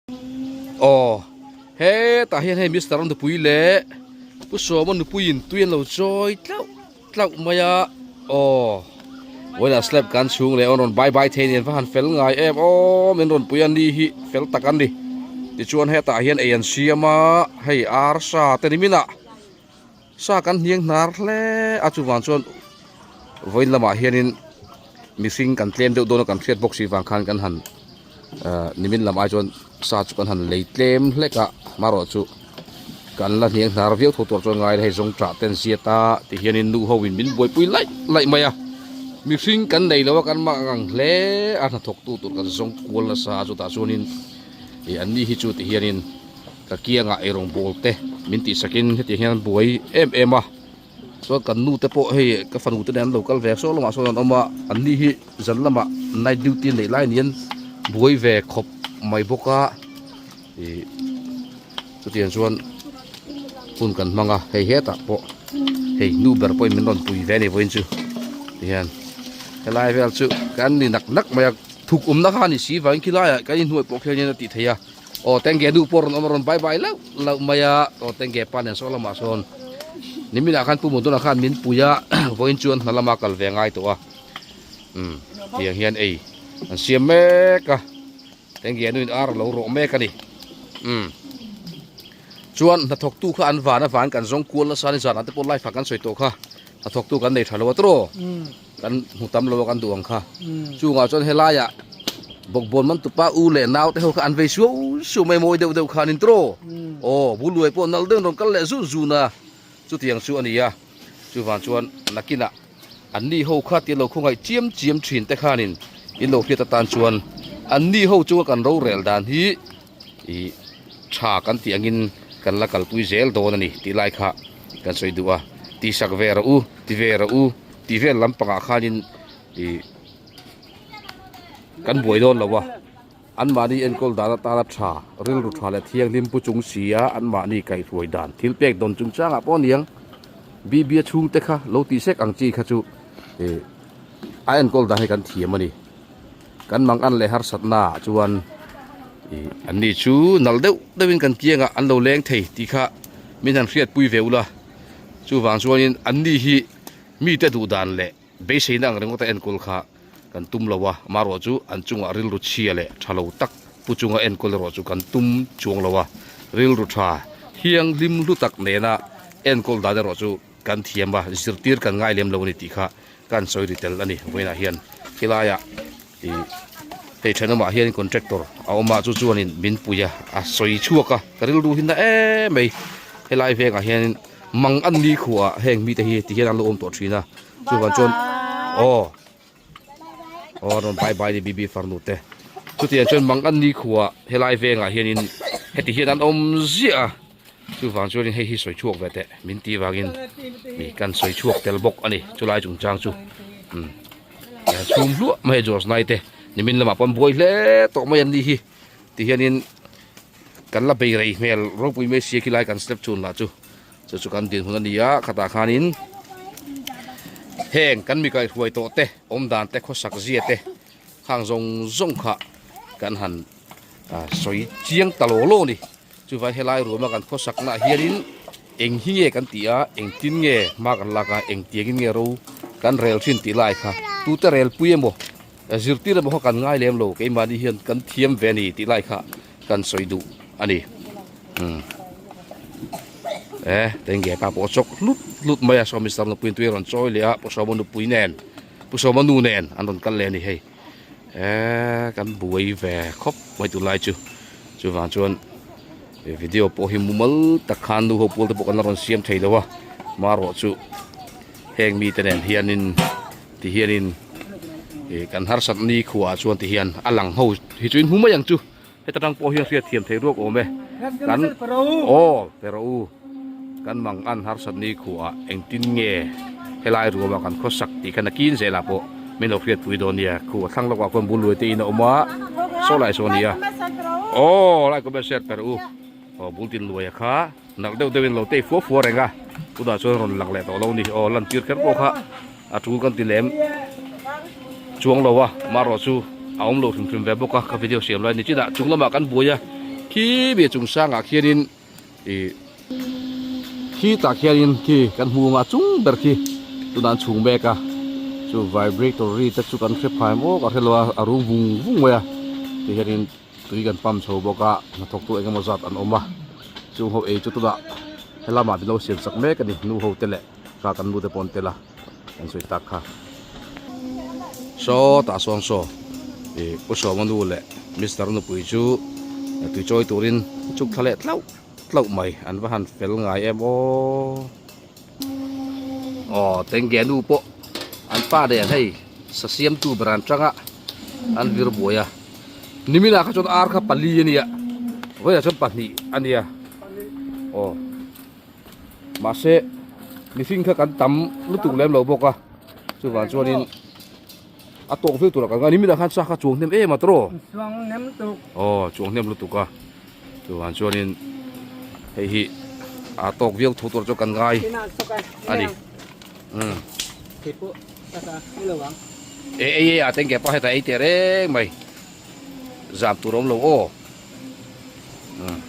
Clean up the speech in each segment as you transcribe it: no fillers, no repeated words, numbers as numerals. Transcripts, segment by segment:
Aw hetah hian hei mister nupui leh pu sawma nupuiin tui an lo chawi tlauh tlauh mai a aw vawiinah slab kan chhung leh an rawn bye bye thei nen va han fel ngai em aw min rawn pui a ni hi fel tak an ni tichuan hetah hian ei an siam a hei arsa te ni minah Sa kan hniang hnar hle a chuvang chuan vawiin lamah hianin mihring kan tlem deuh dawn a kan hriat bawk si vang khan kan han ahh nimin lam ai chuan sa chu kan han lei tlem hlek a marawh chu kan la hniang hnar viau tho tur chuan ngai hei zawng tah ten ziat a ti hianin nu ho in min buaipui laih laih mai a mihring kan nei lo a kan mah ang hle a hnathawk tu tur kan zawng kual nasa a chutah chuanin ih an ni hi chu ti hianin. Ka kiangah eirawng bawl te min tihsakin hetiang hian an buai em em a chuan kan nu te pawh hei ka fanu te nen an lo kal ve saw lamah sawn an awm a an ni hi zan lamah night duty an neih lai niin buai ve khawp mai bawk a ih chutiang chuan hun kan hmang a hei hetah pawh hei nu ber pawhin min rawn pui ve a ni vawiin chu tihian helai vel chu kan ni nak nak mai a thuk awmna kha a ni si vangin khilaiah kan inhnuai pawh khian a tih theih a. Aw tengge nu pawh rawn awm a rawn bye bye lauh lauh mai a aw tengge pa nen saw lamah sawn niminah khan pu Muduna khan min pui a vawiin chuan hna lama kal ve ngai tawh a umm tiang hian ei an siam mek a tengge nu in ar a lo rawh mek a ni umm chuan hnathawk tu kha an van a van kan zawng kual nasa ni zanah te pawh live ah kan sawi tawh kha hnathawk tu kan nei tha lo a tawh Kan hmu tam lo a kan duh ang kha. Chungah chuan helaiah bawkbawn man tupa u leh nau te ho kha an vei suau suau mai mawi deuh deuh khan in tawh. Aw buluai pawh nal deuhin rawn kal leh zun zun a, chutiang chu a ni a. Chuvang chuan nakinah an ni ho kha tia lo khawngaih chiam chiam thin te khanin in lo hriat atan chuan an ni ho chunga kan rorel dan hi ih tha kan tih angin kan la kalpui zel dawn a ni tih lai kha kan sawi duh a. Tihsak ve rawh u, ti ve rawh u. Tih vel lampangah khanin ih kan buai dawn lo a, anmahni enkawl dan atana tha, rilru tha leh thianghlim pu chung si a anmahni kaihhruai dan thil pek dawn chungchangah pawh aniang Bibia chhungte kha lo tih sek ang chi kha chu ih a enkawl dan hi kan thiam a ni. Kan mang an leh harsatna ah chuan ih anni chu nalh deuh deuhin kan kiangah an lo leng thei tih kha min han hriatpui ve ula, chuvang chuanin anni hi. Mite duh dan leh beiseina ang ringawta enkawl kha kan tum lo a, amaherawh chu an chungah rilru chhia leh tha lo tak pu chunga enkawl erawh chu kan tum chuang lo a, rilru tha thianghlim hlu tak nena enkawl dan erawh chu kan thiam a, zirtir kan ngai lem lo a ni tih kha kan sawi ri tel a ni. Vawiinah hian helaiah ih hei thenawmah hian contractor a awm a, chu chuanin min pui a, a sawi chhuak a, ka rilru hi na em mai helai vengah hianin. Mang an ni khuah heng mite hi ti hian an lo awm tawh thin a chuvang chuan aw aw rawn bye bye ni bibi farnu te chutiang chuan mang an ni khuah helai vengah hianin heti hian an awm ziah a chuvang chuanin hei hi sawi chhuak ve teh min tih vangin ih kan sawi chhuak tel bawk a ni chulai chungchang chu umm chhum hluah mai a George nai te nimin lamah pawh an buai hle tawh mai an ni hi ti hianin. Kan la bei rei hmel ropui mai sia khilai kan step chhun lah chu chu chu kan dinhmun a ni a khatah khanin heng kan mi kaihhruai tawh te awm dan te khawsak zia te khang zawng zawng kha kan han sawi chiang ta law law a ni chuvai helai ruama kan khawsak nah hianin eng hi nge kan tih a engtin nge hma kan lak a engtiangin nge ro kan rel thin tih lai kha tute rel pui emaw Zirtir emaw kha kan ngai lem lo, keimahni hian kan thiam ve a ni tih lai kha kan sawi duh a ni. Umm e tenge pa pawh a chawk hlut hlut mai a, saw Mister Nupuiin tui a rawn chawi leh a, Pu Sawma nupui nen, Pu Sawma nu nen an rawn kal leh a ni hei. E kan buai ve khawp mai tunlai chu, chuvang chuan video pawh hi mumal tak khan nu ho pawl te pawh kan la rawn siam thei lo a, marawh chu heng mite nen hianin. Ti hianin ih kan harsat ni khuaah chuan ti hian a lang ho hi chu in hmu mai ang chu heta tang pawh hian hriat thiam thei ruak awm e kan aw pe rawh u kan mang an harsat ni khuaah engtin nge helai ruama kan khawsak tih khan a kin zelah pawh min lo hriatpui dawn nia khu a thlang lawkah khuan bul luai te in a awm a saw lai saw nia aw lai comment share pe rawh u aw bul tin luai a kha. Nalh deuh deuhin lo tei fua fua reng a, tunah chuan rawn lang leh tawh lo a ni. Aw lantir kher pawh kha a tul kan ti lem chuang lo a, amaherawh chu a awm lo hrim hrim ve bawk a, ka video siam lai ni chinah chung lamah kan buai a. Khi mi chung sangah khianin ih khi tah khianin khi kan hmu anga chung ber khi tunah an chhung mek a chu vibrator ri te chu kan hre phai maw ka hrelo a a rum vung vung mai a tihianin tui kan pump chho bawk a hnathawk tu eng emaw zat an awm a chung ho ei chu tunah helamah min lo siam sak mek a ni nu ho te leh kha kan nu te pawh an tel a kan sawi tak kha. Saw tah sawn saw ih Pu Sawma nu leh Mister nupui chu tui chawi turin chuk thla leh tlauh tlauh mai an va han fel ngai em aw. Aw tengge nu pawh an pa nen hei sa siamtu ber an tanga an vir buai a niminah kha chuan ar kha pali a nia vawiinah chuan pahnih a nia aw. Mahse mihring kha kan tam lutuk lem lo bawk a chuvang chuanin a tawk viau tur ah kan ngai a niminah khan sa kha chuang hnem em a tawrh aw Chuang hnem lutuk aw chuang hnem lutuk a chuvang chuanin hei hi a tawk viau tho tur chu kan ngai a ni umm e ei ei a tengke pawh hetah ei teh reng mai zam tur a awm lo aw umm.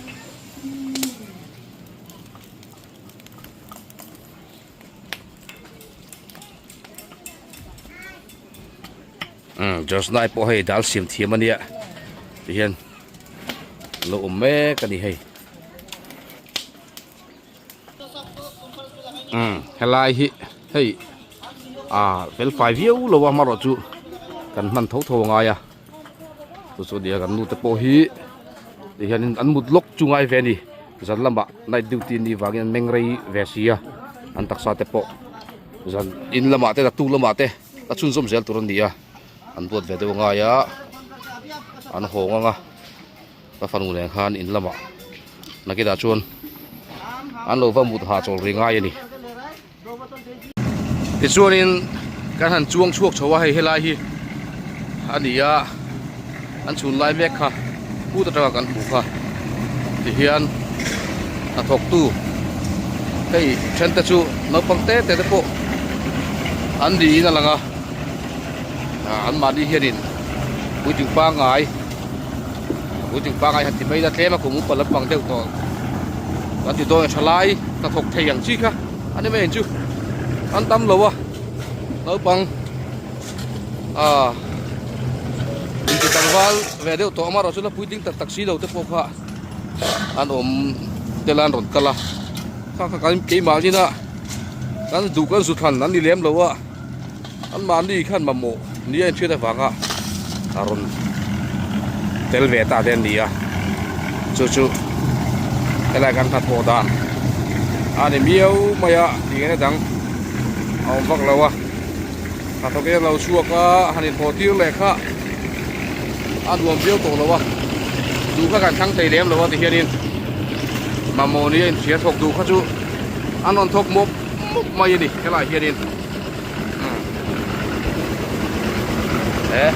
George nai pawh hei dal siam thiam a nia tihian lo awm mek a ni hei umm helai hi hei ah fel fai viau lo a hmarawh chu kan hman tho tho a ngai a. Chu chu nia kan nute pawh hi tihianin an mut lawk chu ngai ve a ni zan lamah night duty an nih vangin an meng rei ve si a an taksa te pawh zan in lamah te naktuk lamah te a chhunzawm zel tur a ni a an buat ve deuh a ngai a an hawng ang a ka fanu nen khan in lamah nakinah chuan an lo va mut hahchawl rih ngai a ni. Tichuanin kan han chuang chhuak chho a hei helai hi a ni a an chhun lai mek kha kut atanga kan hmuh kha tihian hnathawk tu hei then te chu naupang te te te pawh an niin a lang a ah an mahni hianin puitling pangngai puitling pangngai han ti mai ila tlem a kum upa lampang deuh tawh kan ti dawn a tha lai hnathawk thei ang chi kha. A ni mai ang chu an tam lo a naupang ah inti tlangval ve deuh tawh amaherawh chu la puitling tak tak si lo te pawh kha an awm tel a an rawn kal a kha kha kan keimah zin a kan duh kan zu thlan an ni lem lo a an mahni khan mamawh ni a inhriat avanga a rawn tel ve ta te an ni a chu chu helai kan hnathawh dan a ni miau mai a tih ngaihna dang a awm vak lo a hnathawk in a lo chhuak a han inhaw tir leh kha a nuam viau tawh lo a duh kha kan thlang thei lem lo a ti hianin mamawh ni a inhria thawk duh kha chu an rawn thawk mawp mawp mai a ni helaiah hianin. He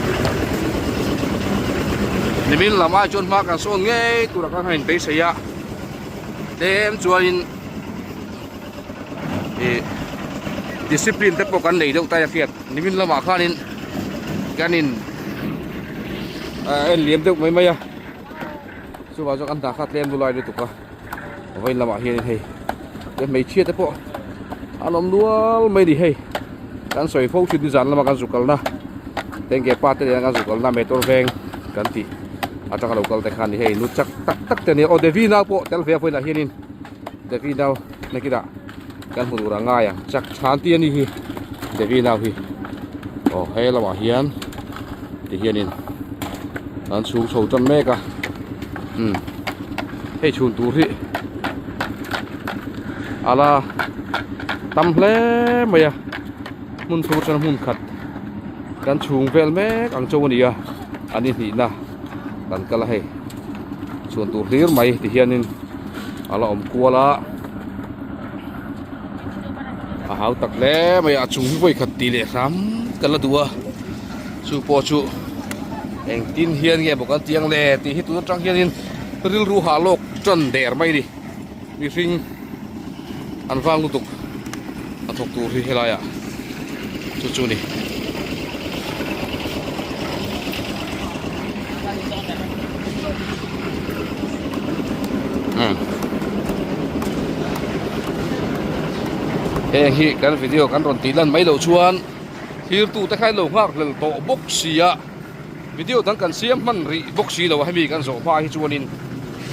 nimin lam ai chuan hma kan sawn ngei tur a kan han inbeisei a tlem chuanin ih discipline te pawh kan nei deuh tai a hriat nimin lamah khanin kan in en liam deuh mai mai a chuvang chuan kan hna kha tlem lulai lutuk a. Vawiin lamah hianin hei te hmeichhia te pawh an awm nual mai a ni hei kan sawi fo thin nizan lama kan zuk kalna tengge pa te nena kan zuk kalna motor veng kan tih atanga lo kal te khan ni hei nu chak tak tak te ania aw Devi nau pawh tel ve a vawiinah hianin Devi nau nakinah kan hmu tur a ngai ang chak than tih a ni hi Devi nau hi aw he lamah hian ti hianin an chhung chho tan mek a umm hei chhun tur hi a la tam hle mai a hmun thur chuan hmun khat kan chhung vel mek ang chauh a ni a a ni hnihna kan kal a hei chhun tur hlir mai ti hianin a la awm kual a a hau tak hle mai a a chung hi vawi khat tih leh hram kan la duh a chu pawh chu engtin hian nge maw kan tiang le tih hi tun atang hianin rilru hah lawk tan der mai a ni mihring an vang lutuk a thawk tur hi helai ah chu chu a ni. Umm heng hi kan video kan rawn tih lan mai loh chuan thirtu te kha an lo nghak hlel tawh bawk si a video dang kan siam hman rih bawk si lo a hemi kan zawh hma hi chuanin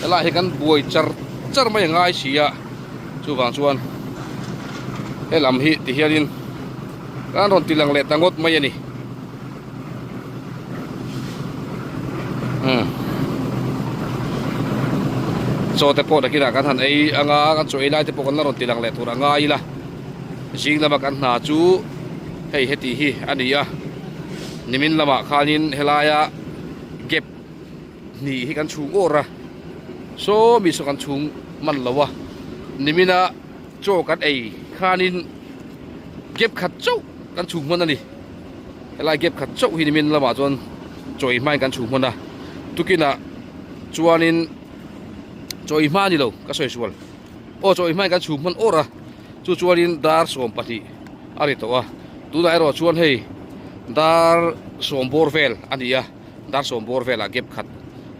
helai hi kan buai char char mai a ngai si a chuvang chuan helam hi ti hianin kan rawn ti lang leh ta ngawt mai a ni. Umm chaw te pawh nakinah kan han ei anga kan chaw ei lai te pawh kan la rawn ti lang leh tur a ngai ila zing lama kan hna chu hei heti hi a ni a nimin lamah khanin helaia gap hnih hi kan chhung awr a saw mi saw kan chhung hman lo a nimina chaw kan ei khanin gap khat chauh kan chhung hman a ni. Helai gap khat chauh hi nimin lamah chuan chaw ei hmain kan chhuh hman a tukinah chuanin chaw ei hma a ni lo ka sawi sual aw chaw ei hmain kan chhuh hman awr a chu chuanin dar 12 a ri tawh a tunah erawh chuan hei dar sawm bawr vel a ni a. Dar sawm bawr velah gap khat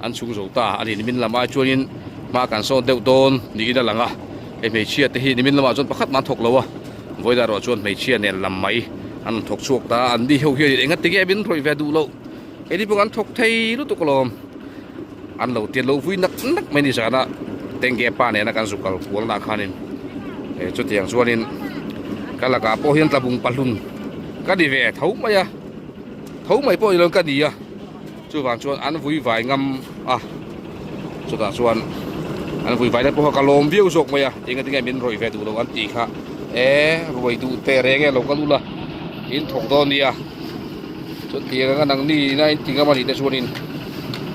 an chhung zo ta a ni. Nimin lamah chuanin hma kan sawn deuh dawn niin a lang a, hei hmeichhia te hi nimin lamah chuan pakhat mah an thawk lo a, vawilah erawh chuan hmeichhia nen lam mai an rawn thawk chhuak ta a, an ni ho hian enga ti nge min rawih ve duh loh, keini pawh kan thawk thei lutuk alawm, an lo tiat lo vui nak nak mai ni zana Tengge pa nena kan zu kal kual nah khanin chutiang chuanin ka lakah pawh hian tlabung pahlun ka ni ve tho mai a. Tho mai pawh ni lo ka ni a, chuvang chuan an vui vai ngam a, chutah chuan an vui vai na pawh kha ka lawm viau zawk mai a, eng atinge min rawih ve duh lo an tih kha e ruai duh teh reng e lo kal ula in thawk dawn nia, chuan tiang anga nang ni ina in ti ngam a nih te chuanin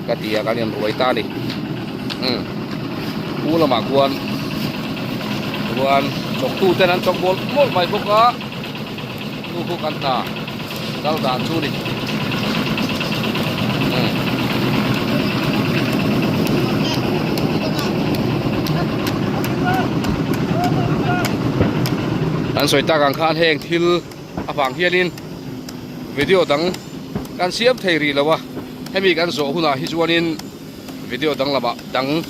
ka ti a kan in ruai ta a ni umm pu lamah khuan chuan chawktu ten an chawk mawlh mawlh mai bawk a. Chu chu kan hna kal dan chu ni. Kan sawi tak ang khan heng thil avang hianin video dang kan siam thei rih lo a, hemi kan zawh hunah hi chuanin video dang lamah dang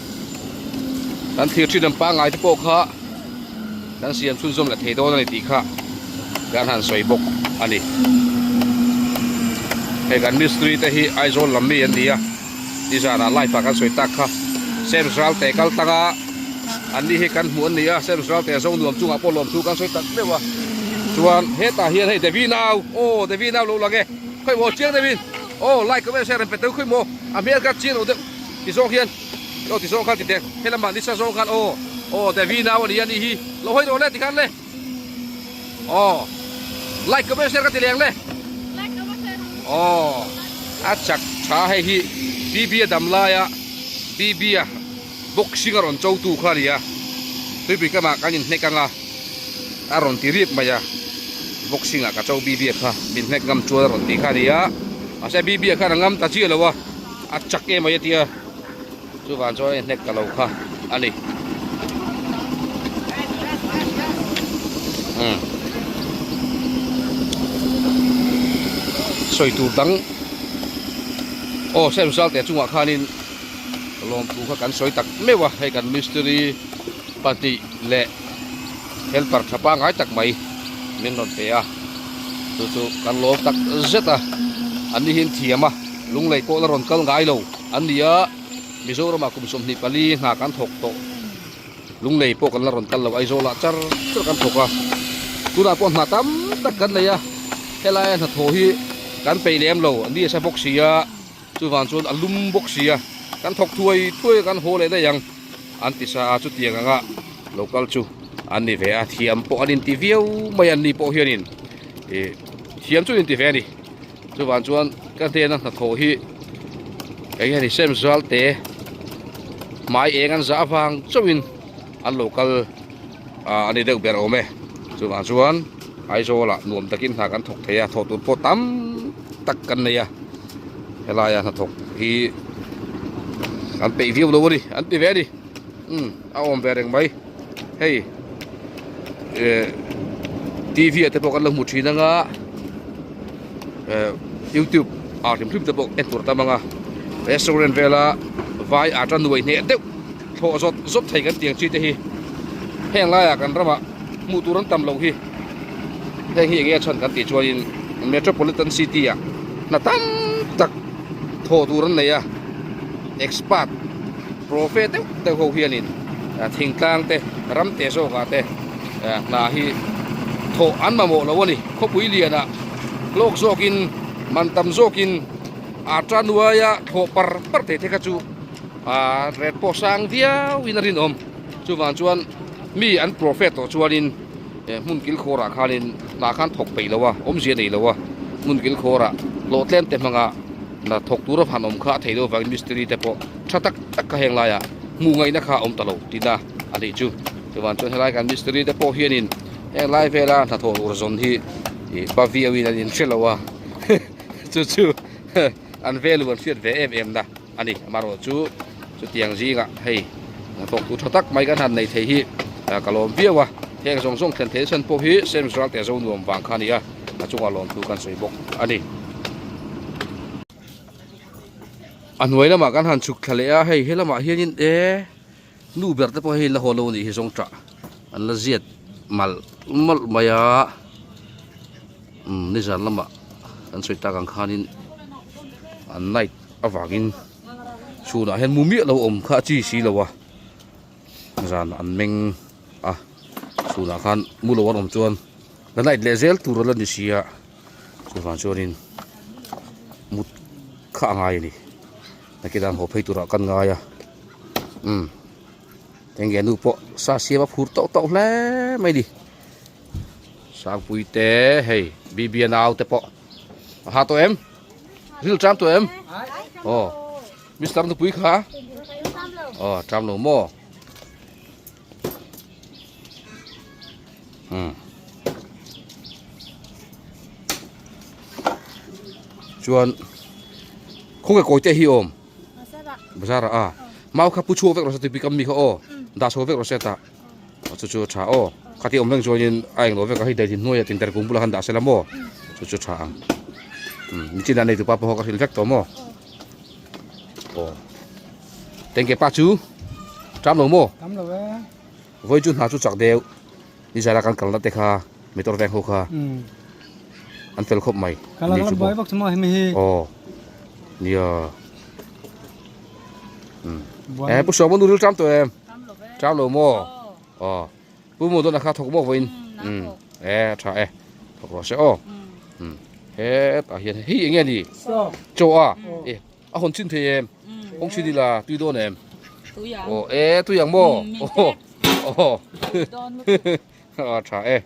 kan thlir thin ang pangngai te pawh kha. Kan siam chhunzawm leh thei dawn a ni tih kha kan han sawi bawk a ni. Hei kan mistri te hi Aizawl lam mi an ni a, nizanah live ah kan sawi tak kha Sems Ralte kal tlang a, an ni hi kan hmuh an ni a, Sems Ralte zo nuam chungah pawh lawmthu kan sawi tak meuh a. Chuan hetah hian hei Devi nau, aw Devi nau lo lang e, khawi maw chiang deuhin aw like comment share an pe teu khawi maw, a hmel kha chiang lo deuh ti zawng hian. Aw ti zawng khan ti teh helam ah nisa zawng khan aw aw Devi nau a ni a nih hi lo hawi rawh le ti khan le aw like comment share ka ti leng le aw a chak tha hei hi BB a dam lai a BB a boxing a rawn cho tu kha a ni a tuipui kamah kan inhnek ang a a rawn ti rip mai a boxing ah ka cho BB a kha min hnek ngam chuan a rawn ti kha a ni a mahse BB a khan a ngam ta chiah lo a. A chak em mai a tia chuvang chuan a inhnek ta lo kha a ni. Umm sawi tur dang aw sem zal te chungah khanin lawmthu kha kan sawi tak meuh a hei kan mistiri pahnih leh helper tha pangngai tak mai min rawn pe a chu chu kan lawm tak zet a an ni hi an thiam a. Lunglei pawh la rawn kal ngai lo an ni a, Mizoramah kum 24 hna kan thawk tawh. Lunglei pawh kan la rawn kal lo, Aizawlah char char kan thawk a, tunah pawh hna tam tak kan nei a, helaia hnathawh hi kan peih lem lo, ni a sa bawk si a, chuvang chuan a lum bawk si a, kan thawk thuai thuai a kan haw leh daih ang an ti sa a, chutiang anga lo kal chu an ni ve a, thiam pawh an inti viau mai a, an ni pawh hianin ih thiam chu an inti ve a ni. Chuvang chuan ka hnena hnathawh hi eng nge ni sem zal te hmai eng an zah avang chauhin an lo kal ah a ni deuh ber awm e. Chuvang chuan Aizawlah nuam takin hna kan thawk thei a, thawh tur pawh tam tak kan nei a, helaia hnathawk hi an peih viau lo a ni, an ti ve a ni. Umm a awm ve reng mai hei eh T V ah te pawh kan lo hmu thin anga eh youtube ah hrim hrim te pawh en tur tam anga restaurant vela vai ata nuai hneh deuh. Thawh zawt zawt thei kan tiang chi te hi heng laiah kan ramah hmuh tur an tam loh hi heng hi enge a chhan kan tih chuanin metropolitan city ah hna tam tak thawh tur an nei a expert profe deuh deuh ho hianin thingtlang te ram te zawkah te hna hi thawh an mamawh lo a ni khawpui lianah hlawk zawkin man tam zawkin a tanuaia thlawh par par thei te kha chu. Ahh ret pawh sang viau in a rinawm chuvang chuan mi an prophet tawh chuanin eh hmun kil khawrah khanin hnah khan thawk peih lo a awmzia nei lo a hmun kil khawrah hlawh tlem te hmanga hna thawk tura han awm kha a theih loh avangin mistiri te pawh tha tak tak kha heng laiah hmuh ngaihna kha a awm ta lo tihna a nih chu chuvang chuan helai kan mistiri te pawh hianin heng lai vela hnathawh tur zawn hi ih pa viau in an inhre lo a chu chu an value an hriat ve em em na. a ni amaherawh chu chutiang zingah hei hnathawktu tha tak mai kan han nei thei hi ka lawm viau a heng zawng zawng thlen theih chhan pawh hi Sam Israel te zo nuam vang kha a ni a a chungah lawmthu kan sawi bawk a ni. A hnuai lamah kan han chhuk thla leh a hei he lamah hianin e nu ber te pawh hei la haw lo a nih hi zawng tah an la ziat malh malh mai a umm nizan lamah kan sawi tak ang khanin an night. Avangin chhunah hian mu miah lo awm kha a chi si lo a zan an meng a chhunah khan mu lo an awm chuan la night leh zel tur a la ni si a chuvang chuanin mut kha a ngai a ni nakinah an haw phei turah kan ngai a umm eng nge nu pawh sa siam a phur tawh tawh hle mai a ni Sangpui te hei Bibi a nau te pawh a ha tawh em. Ril tram tawh em? Aw. Mister nupui kha? Aw, tram lo maw? Hmm. Chuan khawnge kawi te hi awm? Bazar ah. Mau kha pu chhuak vek rawh se tui kam mi kha aw. Dah chho vek rawh se tah. Chu chu tha aw. Khati awm reng chuanin a englo vek a hei daihlim hnuaiah tinter kung bulah khan dah sela maw. Chu chu tha ang. Umm mitin a neitupa pawh ka hrilh vek tawh maw. Aw. Tengke pa chu ṭam lo maw? Ṭam lo e. Vawi chu hna chu chak deuh. Nizara kan kalna te kha motor veng ho kha an fel khawp mai. Ka la la buai vak chu maw hemi hi. Aw. Nia. Umm. Eh pu Sawma nu ril ṭam tawh em? Ṭam lo maw? Aw. Pu Maw dawn a kha thawk maw vawiin? Umm. Eh a ṭha e. Thawk rawh se aw. Umm. Hetah hian hei eng nge ni? Chaw a. Eh a hawn chin thei em? Hawng chin ila tui dawn em? Aw eh tui ang maw? Aw. Aw. A ṭha e.